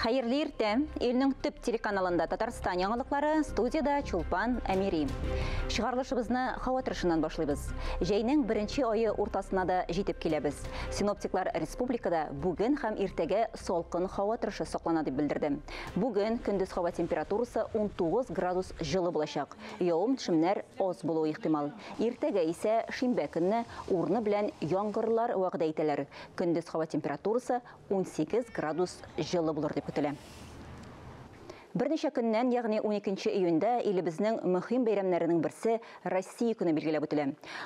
Хәерле иртә. Илнең төп телеканалында Татарстан яңалыклары, студияда Чулпан Әмири. Чыгарылышыбызны һава торышыннан башлыйбыз. Җәйнең беренче айы уртасына да җитеп киләбез. Синоптиклар республикада бүген һәм иртәгә салкын һава торышы саклана дип белдерде. Бүген көндез һава температурасы 19 градус җылы булачак. Явым-төшемнәр аз булуы ихтимал. Иртәгә исә шимбә көнне урыны белән яңгырлар вәгъдә итәләр. Көндез һава температурасы 18 градус җылы булыр дип көтелә. Берничә көннән, ягъни 12 июньдә илебезнең мөһим бәйрәмнәренең берсе Россия көне билгеләп үтелә.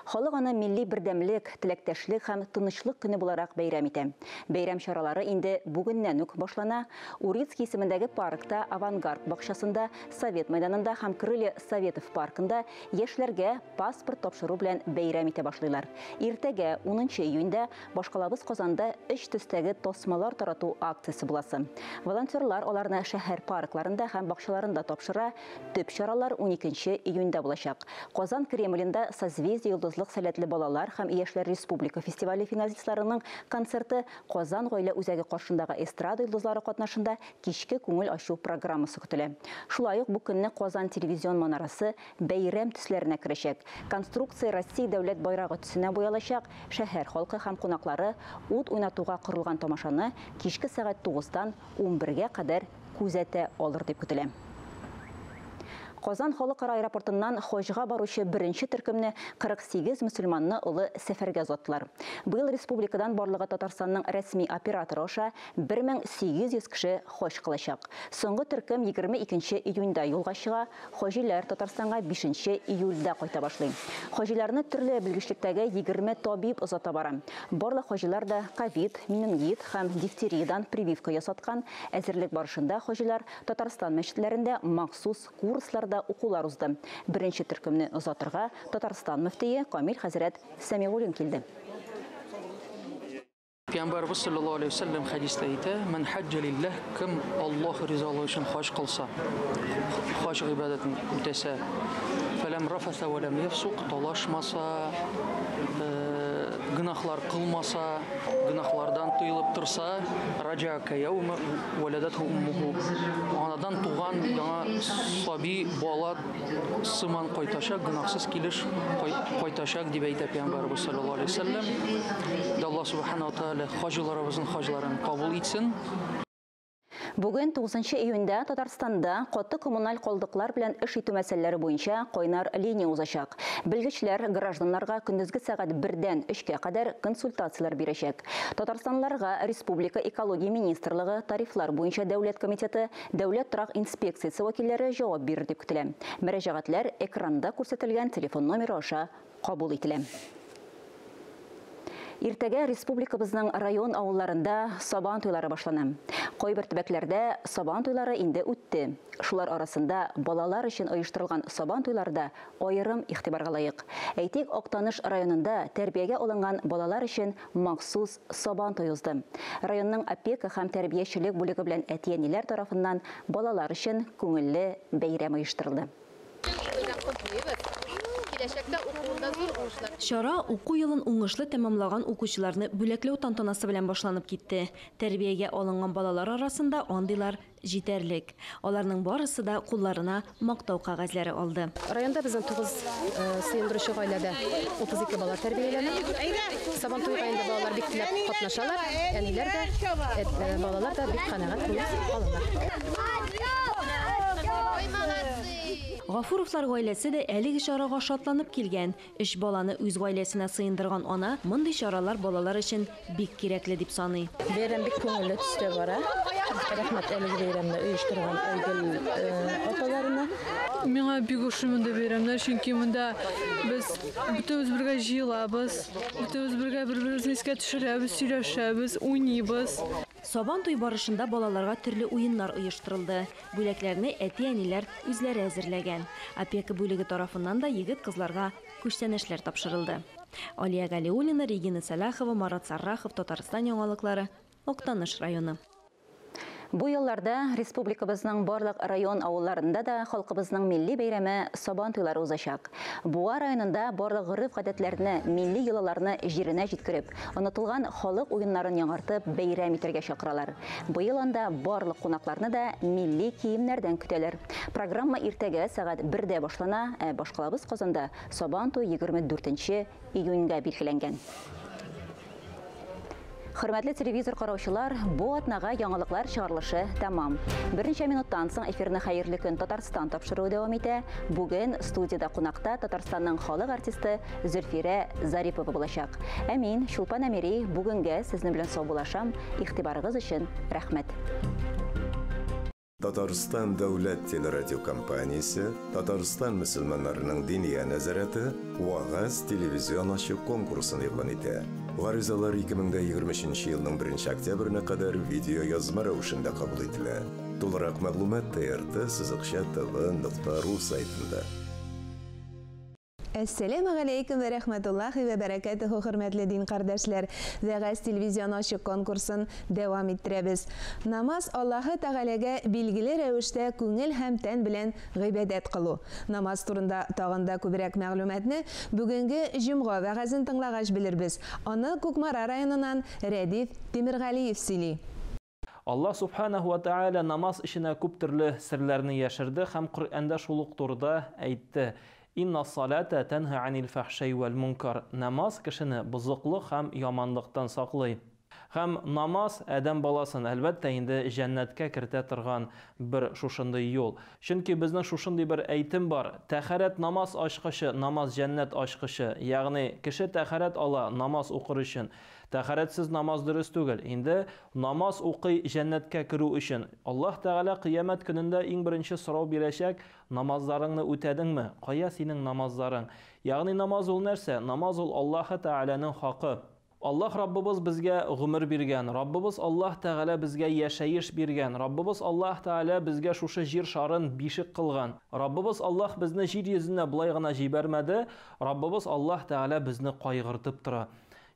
Халык аны милли бердәмлек, теләктәшлек һәм тынычлык көне буларак бәйрәм итә. Бәйрәм чаралары инде бүгеннән үк башлана. Урицкий исемендәге паркта, Авангард бакчасында, Совет мәйданында һәм Крылья Советов паркында яшьләргә паспорт тапшыру белән бәйрәм итә башлыйлар. Иртәгә 10 июньдә башкалабыз Казанда өч төстәге тасмалар тарату акциясе буласы. Волонтерлар аларны шәһәр паркларында һәм бакчаларында тапшыра. Төп чаралар 12 июньдә булачак. Казан Кремлендә Созвездие йолдызлык сәләтле балалар һәм яшьләр республика фестивале финалистларының концерты, Казан гаилә үзәге каршындагы эстрада йолдызлары катнашында кичке күңел ачу программасы көтелә. Шулай ук бу көнне Казан телевизион манарасы бәйрәм төсләренә керәчәк. Конструкция Россия дәүләт байрагы төсенә буялачак. Шәһәр халкы һәм кунаклары ут уйнатуга корылган тамашаны кичке сәгать 9-дан 11-гә кадәр күзәтә алыр дип көтелә. Казан халыкара аэропортыннан хаҗга баручы беренче төркемне 48 мөселманны олы сәфәргә озаттылар. Быел республикадан барлыгы Татарстанның рәсми операторы аша 1800 кеше хаҗ кылачак. Соңгы төркем 22 июньдә юлга чыга, хаҗиләр Татарстанга 5 июльдә кайта башлый. Хаҗиләрне төрле белгечлектәге 20 табиб озата бара. Барлык хаҗилар да ковид, менингит һәм дифтериядан прививка ясаткан. Әзерлек барышында хаҗиләр Татарстан мәчетләрендә махсус курсларда укулар узды. Беренче төркемне озатырга Татарстан мөфтие Камил хәзрәт Сәмигуллин килде. Пәйгамбәрбез саллаллаһу алейһи ва сәлләм хәдистә әйтә: "Ман хаҗҗа лиллаһ", кем Аллаһ ризалыгы өчен хаҗ кылса, хаҗ гыйбадәтен үтәсә, фәләм рафаса ва ләм яфсук, талашмаса, гөнаһлар кылмаса, гөнаһлардан тыелып торса, раҗа каяума валадатху уммуху, анадан туган яңа саби бала сыман кайтачак, гөнаһсыз килеш кайтачак дип әйтә Пәйгамбәрбез саллаллаһу алейһи ва сәлләм. Аллаһ субхана ва тааля хаҗларыбызның хаҗларын кабул итсен. Бүген 9 июньдә Татарстанда каты коммуналь калдыклар белән эш итү мәсьәләләре буенча кайнар линия узачак. Белгечләр гражданнарга көндезге сәгать 1-дән 3-кә кадәр консультацияләр бирәчәк. Татарстанларга Республика экология министрлыгы, тарифлар буенча дәүләт комитеты, дәүләт торак инспекциясе вәкилләре җавап бирер дип көтелә. Мөрәҗәгатьләр экранда күрсәтелгән телефон номеры аша кабул ителә. Иртәгә республикабызның район авылларында сабан туйлары башлана. Кайбер төбәкләрдә сабан туйлары инде үтте. Шулар арасында балалар өчен оештырылган сабан туйлары да аерым игътибарга лаек. Әйтик, Актаныш районында тәрбиягә алынган балалар өчен махсус сабан туй узды. Районның опека һәм тәрбиячелек бүлеге белән әти-әниләр тарафыннан балалар өчен күңелле бәйрәм оештырылды. Чара уку елын уңышлы тәмамлаган укучыларны бүләкләү тантанасы белән башланып китте. Тәрбиягә алынган балалар арасында андыйлар җитәрлек. Аларның барысы да кулларына мактау кәгазьләре алды. Районда безнең 9 сыендыручы гаиләдә 32 бала тәрбияләнә. Сабан туйга инде балалар бик теләп катнашалар. Әниләр дә, балалар да бик канәгать булып калалар. Гафуровлар гаиләсе дә әлеге чарага шатланып килгән. Өч баланы үз гаиләсенә сыендырган ана мондый чаралар балалар өчен бик кирәкле дип саный. Бәйрәм бик күңелле төстә бара. Рәхмәт әлеге бәйрәмне оештырган Айгөл апаларына. Миңа бик ошый монда бәйрәмнәр, чөнки монда без бөтенебез бергә җыелабыз, бөтенебез бергә бер-беребезне искә төшерәбез, сөйләшәбез, уйныйбыз. Сабан туй барышында балаларга төрле уеннар оештырылды. Бүләкләрне әти-әниләр үзләре әзерләгән. Опека бүлеге тарафыннан да егет-кызларга күчтәнәчләр тапшырылды. Алия Галиуллина, Регина Сәлахова, Марат Саррахов, Татарстан яңалыклары, Актаныш районы. Бу елларда республикабызның барлык район авылларында да халкыбызның милли бәйрәме Сабан туйлары узачак. Буа районында барлык гореф-гадәтләрне, милли йолаларны җиренә җиткереп, онытылган халык уеннарын яңартып бәйрәм итәргә чакыралар. Быел анда барлык кунакларны да милли киемнәрдән көтәләр. Программа иртәгә сәгать 1дә башлана, ә башкалабыз Казанда Сабан туй 24 июньгә билгеләнгән. Хөрмәтле телевизор караучылар, бу атнага яңалыклар чыгарылышы тәмам. Берничә минуттан соң эфирны Хәерле көн Татарстан тапшыруы дәвам итә. Бүген студияда кунакта Татарстанның халык артисты Зөлфирә Зарипова булачак. Ә мин, Чулпан Әмири, бүгенгә сезнең белән саубуллашам. Игътибарыгыз өчен рәхмәт. Татарстан дәүләт телерадиокомпаниясе, Татарстан мөселманнарының диния нәзарәте Вагаз телевизион ачык конкурсын игълан итә. Гаризалар 2023 елның 1 октябренә кадәр видео язма рәвешендә кабул ителә. Тулырак мәгълүмат trt-tv.ru сайтында. Әссәләмү галәйкүм вә рәхмәтуллаһи вә бәрәкәтүһү, хөрмәтле дин кардәшләр. Вәгазь телевизион ачык конкурсын дәвам иттерәбез. Намаз Аллаһы Тәгаләгә билгеле рәвештә күңел һәм тән белән гыйбадәт кылу. Намаз турында тагын да күбрәк мәгълүматны бүгенге җомга вәгазен тыңлагач белербез. Аны Кукмара районыннан Рәдиф Тимергалиев сөйли. Аллаһ субханаху ва тааля намаз эченә күп төрле серләрне яшерде һәм Коръәндә шул ук турыда әйтте. Инна салата тәнһа анил фахшай вәл мункар. Намаз кешене бозыклык һәм яманлыктан саклый. Һәм намаз адәм баласын әлбәттә инде җәннәткә кертә торган бер шушындый юл. Чөнки безнең шушындый бер әйтем бар. Тәһарәт намаз ачкычы, намаз җәннәт ачкычы. Ягъни кеше тәһарәт ала намаз укыр өчен. Тәһарәтсез намаз дөрес түгел. Инде намаз укый җәннәткә керү өчен. Аллаһ Тәгалә кыямәт көнендә иң беренче сорау бирәчәк: намазларыңны үтәдеңме? Кая синең намазларың? Ягъни намаз ул нәрсә? Намаз ул Аллаһ Тәгаләнең хакы. Аллаһ Раббыбыз безгә гомер биргән, Раббыбыз Аллаһ Тәгалә безгә яшәеш биргән, Раббыбыз Аллаһ Тәгалә безгә шушы җир шарын бишек кылган. Раббыбыз Аллаһ безне җир йөзенә болай гына җибәрмәде, Раббыбыз Аллаһ Тәгалә безне кайгыртып тора.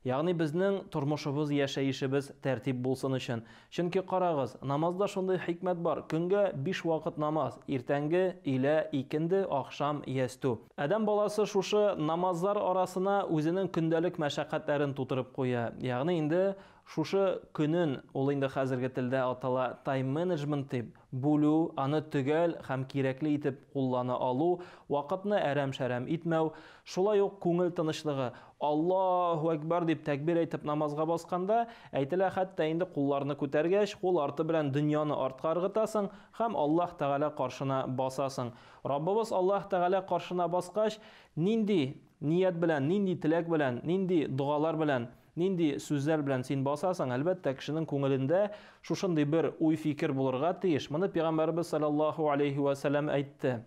Ягъни безнең тормышыбыз, яшәешебез тәртип булсын өчен. Чөнки карагыз, намазда шундый хикмәт бар. Көнгә 5 вакыт намаз: иртәнге, өйлә, икенде, ахшам, ястү. Адәм баласы шушы намазлар арасына үзенең көндәлек мәшәкатьләрен тутырып куя. Ягъни инде шушы көнен, ул инде хәзерге телдә атала тайм-менеджмент дип, бүлү, аны төгәл һәм кирәкле итеп куллана алу, вакытны әрәм-шәрәм итмәү, шулай ук күңел тынычлыгы. Аллаһу акбар дип тәкбир әйтеп намазга басканда, әйтелә хәтта инде кулларны күтәргәч, кул арты белән дөньяны артка ыргытасың һәм Аллаһ Тәгалә каршына басасың. Раббыбыз Аллаһ Тәгалә каршына баскач, нинди ният белән, нинди теләк белән, нинди догалар белән, нинди сүзләр белән син басасың, әлбәттә кешенең күңелендә шушындый бер уй-фикер булырга тиеш. Моны Пәйгамбәрбез саллаллаһу алейхи ва саллям әйтте.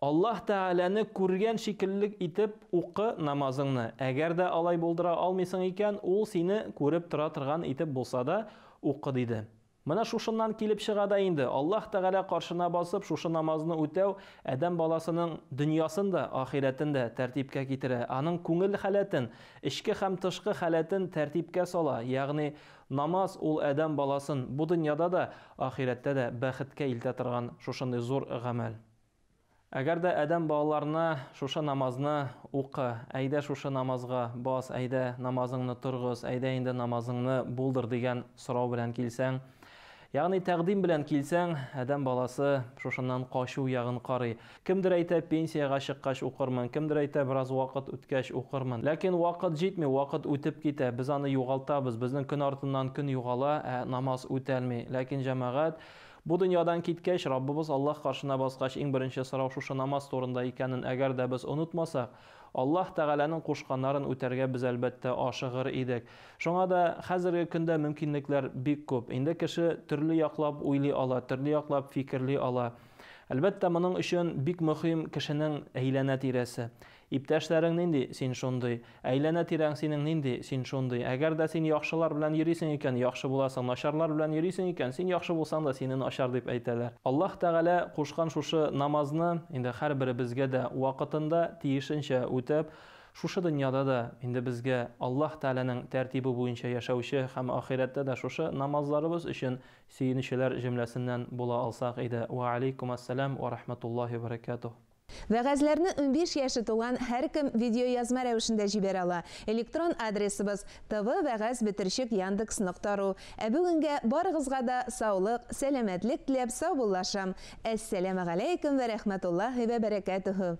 Аллаһ Тәгаләне күргән шикелле итеп укы намазыңны. Әгәр дә алай булдыра алмыйсың икән, ул сине күреп тора торган итеп булса да укы диде. Менә шушыннан килеп чыга да инде. Аллаһ Тәгалә каршына басып, шушы намазны үтәү адәм баласының дөньясын да, ахирәтен дә тәртипкә китерә. Аның күңел халәтен, эчке һәм тышкы халәтен тәртипкә сала. Ягъни намаз ул адәм баласын бу дөньяда да, ахирәттә дә бәхеткә илтә торган шушындый зур гамәл. Әгәр дә адәм балаларына шушы намазны укы, әйдә шушы намазга бас, әйдә намазыңны торгыз, әйдә инде намазыңны булдыр дигән сорау белән килсәң, ягъни тәкъдим белән килсәң, адәм баласы шушыннан качу ягын карый. Кемдер әйтә, пенсиягә чыккач укырмын, кемдер әйтә, бераз вакыт үткәч укырмын. Ләкин вакыт җитми, вакыт үтеп китә, без аны югалтабыз, безнең көн артыннан көн югала, ә намаз үтәлми. Ләкин җәмәгать, бу дөньядан киткәч, Раббыбыз Аллаһ каршына баскач, иң беренче сорау шушы намаз турында икәнен әгәр дә без онытмасак, Аллаһ Тәгаләнең кушканнарын үтәргә без әлбәттә ашыгыр идек. Шуңа да хәзерге көндә мөмкинлекләр бик күп. Инде кеше төрле яклап уйлый ала, төрле яклап фикерли ала. Әлбәттә, моның өчен бик мөһим кешенең әйләнә тирәсе. Иптәшләрең нинди, син шундый. Әйләнә тирәң синең нинди, син шундый. Әгәр дә син яхшылар белән йөрисең икән, яхшы буласың. Начарлар белән йөрисең икән, син яхшы булсаң да сине начар дип әйтәләр. Аллаһ Тәгалә кушкан шушы намазны инде һәрберебезгә дә вакытында тиешенчә үтәп, Шушы дөньяда да инде безгә Аллаһ Тәгаләнең тәртибе буенча яшәүче һәм ахирәттә дә шушы намазларыбыз өчен сөенүчеләр җөмләсеннән була алсак иде. Вә алейкумәссәлам вә рахматуллаһи вә бәрәкәтүһ. Вәгазьләрне 15 яше тулган һәркем видеоязма рәвешендә җибәрә ала. Электрон адресыбыз, tvвәгазь бетерчек яндекс нокта ру. Ә бүгенгә барыгызга да саулык, сәламәтлек теләп саубуллашам. Әссәләмегаләйкем вә рәхмәтуллаһи вә бәрәкәтүһү.